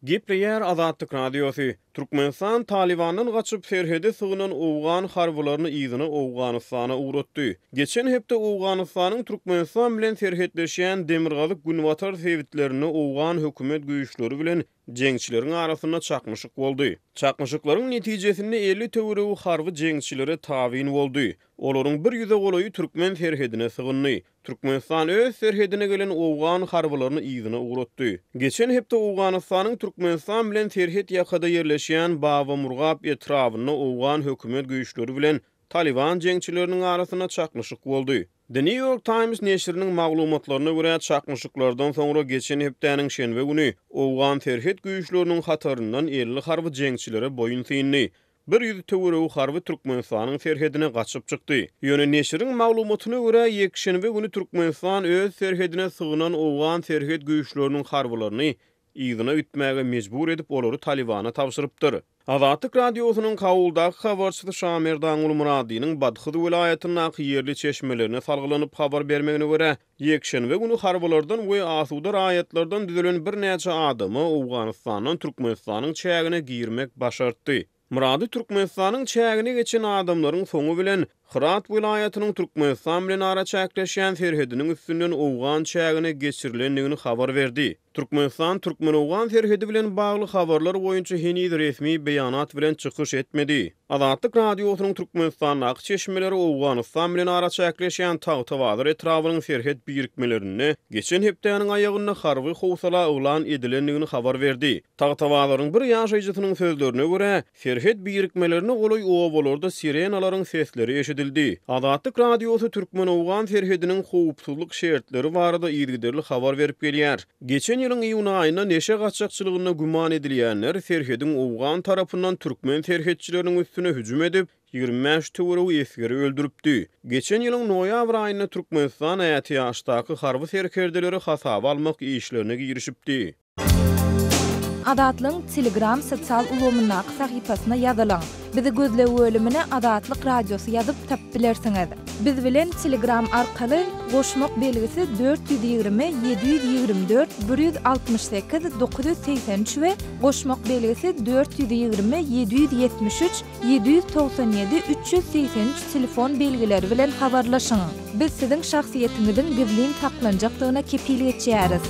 Gepleýär Azatlyk Radiosy, Türkmenistan Talybandan gaçyp, serhede sygynan owgan harbylaryny yzyna Owganystana ugratdy. Geçen hepde Owganystanyň Türkmenistan bilen serhetleşýän demirgazyk-günbatar sebitlerinde owgan hökümet güýçleri bilen jeňçileriň arasynda çaknyşyk boldy. Çaknyşyklaryň netijesinde 50 töweregi harby jeňçilere tabyn boldy. Olaryň bir ýüze golaýy türkmen serhedine sygyndy. Türkmenistan öz serhedine gelen owgan harbylaryny yzyna ugratdy. Geçen hepde Owganystanyň Türkmenistan bilen serhet ýakada ýerleşýän Babamurgap etrabynda owgan hökümet güýçleri bilen Talyban jeňçileriniň arasynda çaknyşyk boldy. The New York Times neşiriniň maglumatlaryna görä, çaknyşyklardan soňra geçen hepdäniň şenbe güni owgan serhet güýçleriniň hataryndan 50 harby jeňçilere boýun syndy. 100 töweregi harby Türkmenistanyň serhedine gaçyp çykdy. Ýöne neşiriň maglumatyna görä, ýekşenbe güni Türkmenistan öz serhedine sygynan owgan serhet güýçleriniň harbylaryny yzyna gitmäge mejbur edip, olary Talybana tabşyrypdyr. Azatlyk Radiosynyň Kabuldaky habarçysy Şamerdan Gulmyradynyň Badhyz welaýatyndaky ýerli çeşmelerine salgylanyp habar bermegine görä, ýekşenbe güni harbylardan we asuda raýatlardan düzülen birnäçe adama Owganystandan Türkmenistanyň çägine girmek başartdy. Myrady Türkmenistanyň çägine geçen adamlaryň soňy bilen Hyrat welaýatynyň Türkmenistan bilen araçäkleşýän serhediniň üstünden owgan çägine geçirilendigini habar berdi. Türkmenistan türkmen-owgan serhedi bilen bagly habarlar boýunça heniz resmi beýanat bilen çykyş etmedi. Azatlyk Radiosynyň Türkmenistandaky çeşmeleri Owganystan bilen araçäkleşýän Tagtabazar etrabynyň serhet birikmelerinde geçen hepdäniň aýagynda harby howsala yglan edilendigini habar berdi. Tagtabazaryň bir ýaşaýjysynyň sözlerine görä, serhet birikmelerine golaý obalarda sirenalaryň sesleri eşidildi. Azatlyk Radiosy türkmen-owgan serhediniň howpsuzlyk şertleri barada yzygiderli habar berip gelýär. Geçen ýylyň iýun aýynda neşe gaçakçylygynda güman edilýänler serhediň owgan tarapyndan türkmen serhetçileriniň üstüne hüjüm edip, 25 töweregi esgeri öldüripdi. Geçen ýylyň noýabr aýynda Türkmenistan ätiýaçdaky harby serkerdeleri hasaba almak işlerine girişipdi. Azatlygyň Telegram sosial ulgamyndaky sahypasyna ýazylyň. Bizi gözleg bölümine Azatlyk Radiosy ýazyp tapyp bilersiňiz. Biz bilen Telegram arkaly goşmak belgisi 420 724 168 983 we goşmak belgisi 420 773 797 383 telefon belgileri bilen habarlaşyň. Biz siziň şahsyýetiňiziň gizlin saklanjakdygyna kepil geçýäris.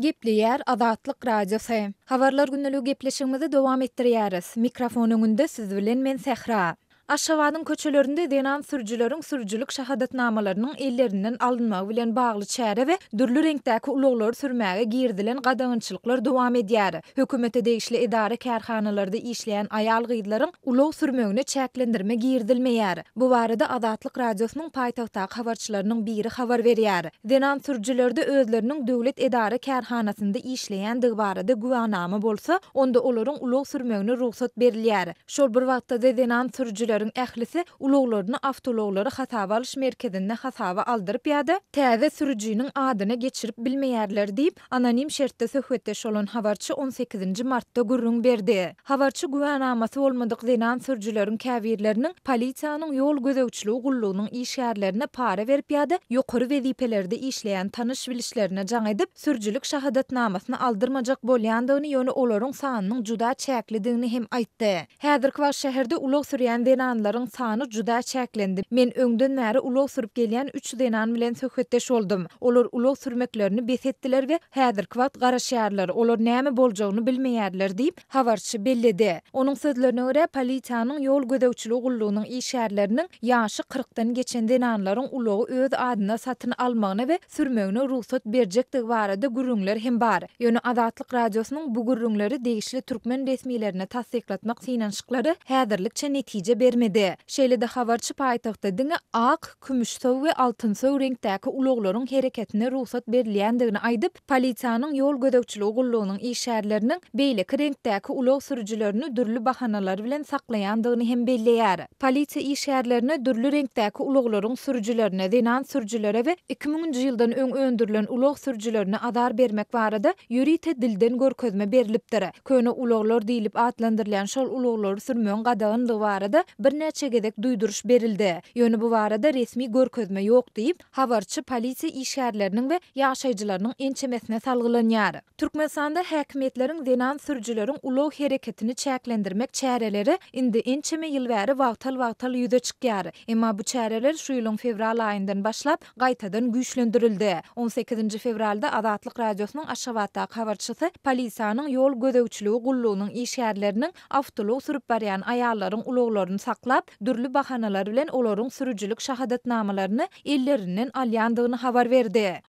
Gepleýär Azatlyk Radiosy. Habarlar gündeligi gepleşigimizi dowam etdirýäris. Mikrofon öňünde siz bilen men Sähra. Aşgabadyň köçelerinde zenan sürüjileriň sürüjilik şahadatnamalarynyň ellerinden alynmagy bilen bagly çäre we dürli reňkdäki ulaglary sürmäge girizilen gadagançylyklar dowam edýär. Hökümete degişli edara-kärhanalarda işleýän aýal-gyzlaryň ulag sürmegine çäklendirme girizilmeýär. Bu barada Azatlyk Radiosynyň paýtagtdaky habarçylarynyň biri habar berýär. Zenan sürüjilerde özleriniň döwlet edara-kärhanasynda işleýändigi barada güwänama bolsa, onda olaryň ulag sürmegine rugsat berilýär. Şol bir wagtda-da zenan sürüjileriň ählisi ulaglaryny awtoulaglary hasaba alyş merkezinde hasaba aldyryp ýa-da täze sürüjiniň adyna geçirip bilmeýärler diýip, anonim şertde söhbetdeş bolan habarçy on sekizinji martda gürrüň berdi. Habarçy güwänamasy bolmadyk zenan sürüjileriň käbirleriniň polisiýanyň ýol gözegçiligi gullugynyň işgärlerine para berip ýa-da ýokary wezipelerde işleýän tanyş-bilişlerine jaň edip, sürüjilik şahadatnamasyny aldyrmajak bolýandygyny, ýöne olaryň sanynyň juda çäklidigini hem aýtdy. Häzirki wagt şäherde ulag sürýän zenanlaryň sany juda çäklendi. Men öňden bäri ulag sürüp gelýän üç zenan bilen söhbetdeş boldum. Olar ulag sürmeklerini bes etdiler we häzirki wagt garaşýarlar, olar näme boljagyny bilmeýärler diýip, habarçy belledi. Onuň sözlerine görä, polisiýanyň ýol gözegçiligi gullugynyň işgärleriniň ýaşy kyrkdan geçen zenanlaryň ulagy öz adyna satyn almagyna we sürmegine rugsat berjekdigi barada gürrüňler hem bar. Ýöne Azatlyk Radiosynyň bu gürrüňleri degişli türkmen resmilerine tassyklatmak synanyşyklary häzirlikçe netije bermedi. Şeýle-de habarçy paýtagtda diňe ak, kümüşsöw we altynsöw reňkdäki ulaglaryň hereketine rugsat berilýändigini aýdyp, Polisiýanyň ýol gözegçiligi gullugynyň işgärleriniň beýleki reňkdäki ulag sürüjilerini dürli bahanalar bilen saklaýandygyny hem belleýär. Polisiýa işgärlerine dürli reňkdäki ulaglaryň sürüjilerine, zenan sürüjilere we iki müňünji ýyldan öň öndürilen ulag sürüjilerine azar bermek barada ýörite dilden görkezme berlipdir. Köne ulaglar diýlip atlandyrylýan şol ulaglary sürmegiň gadaganlygy barada. birnäçe gezek duýduryş berildi. Ýöne bu barada resmi görkezme ýok diýip, habarçy polisiýa işgärleriniň we ýaşaýjylarynyň ençemesine salgylanýar. Türkmenistanda häkimiýetleriň zenan sürüjileriň ulag hereketini çäklendirmek çäreleri indi ençeme ýyl bäri wagtal-wagtal ýüze çykýar. Emma bu çäreler şu ýylyň fewral aýyndan başlap, gaýtadan güýçlendirildi. On sekizinji fewralda Azatlyk Radiosynyň Aşgabatdaky habarçysy polisiýanyň ýol gözegçiligi gullugynyň işgärleriniň awtoulag sürüp barýan aýallaryň ulaglaryny saklap, dürli bahanalar bilen olaryň sürüjilik şahadatnamalaryny ellerinden alýandygyny habar berdi.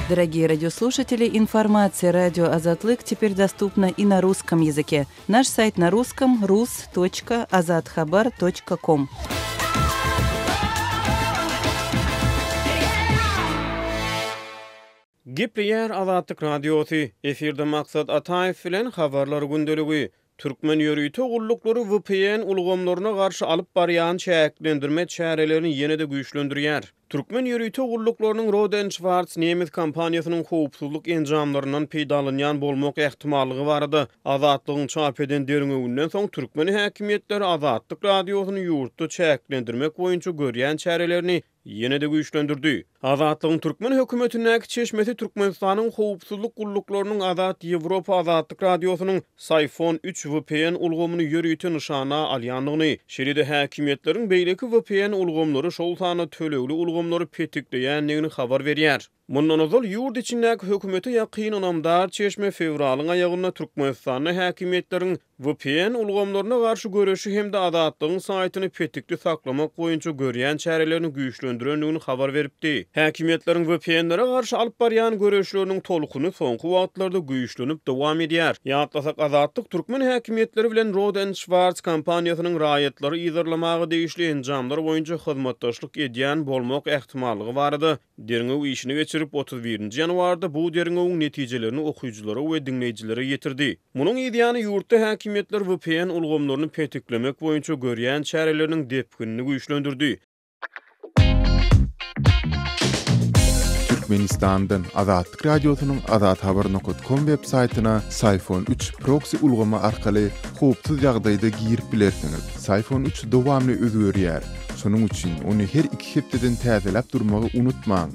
Дорогие радиослушатели, информация радио Азатлык теперь доступна и на русском языке. Наш сайт на русском rus.azathabar.com. Gepleýär Azatlyk Radiosy, efirde Maksat Ataýew bilen Habarlar gündeligi. Türkmen ýörite gulluklary vpn ulgamlaryna garşy alyp barýan çäklendirme çärelerini ýene-de güýçlendirýär. Türkmen ýörite gulluklarynyň Rohde Schwarz nemes kompaniýasynyň howpsuzlyk enjamlaryndan peýdalanýan bolmak ähtimallygy barada Azatlygyň çap eden derňewinden soň türkmen häkimiýetleri Azatlyk Radiosyny ýurtda çäklendirmek boýunça görýän çärelerini ýene-de güýçlendirdi. Azatlygyň türkmen hökümetindäki çeşmesi Türkmenistanyň howpsuzlyk gulluklarynyň Azat Ýewropa Azatlyk Radiosynyň Psiphon üç vpn ulgamyny ýörite nyşana alýandygyny, şeýle-de häkimiýetleriň beýleki vpn ulgamlary, şol sanda tölegli ulgamlary petikleýändigini habar berýär. Mundan ozal, ýurt içindäki hökümete ýakyn ynamdar çeşme fewralyň aýagynda Türkmenistanda häkimiýetleriň Vpn ulgamlaryna garşy göreşi hem-de Azatlygyň saýtyny petikli saklamak boýunça görýän çärelerini güýçlendirendigini habar beripdi. Häkimiýetleriň vpn-lere garşy alyp barýan göreşleriniň tolkuny soňky wagtlarda güýçlenip dowam edýär. Ýatlasak, Azatlyk türkmen häkimiýetleri bilen Rohde and Schwarz kompaniýasynyň raýatlary yzarlamaga degişli enjamlar boýunça hyzmatdaşlyk edýän bolmak ähtimallygy barada Derňew işini geçirip, 31-nji ýanwarda bu derňewiň netijelerini okyjylara we diňleýjilere ýetirdi. Munuň yzýany ýurtda häkimiýetler vpn ulgamlaryny petiklemek boýunça görýän çäreleriniň depginini güýçlendirdi. Türkmenistandan Azatlyk Radiosynyň azathabar nokat kom web saýtyna Psiphon üç proksi ulgamy arkaly howpsuz ýagdaýda girip bilersiňiz. Psiphon üç dowamly özgerýär. Şonuň üçin ony her hepdeden täzeläp durmagy unutmaň!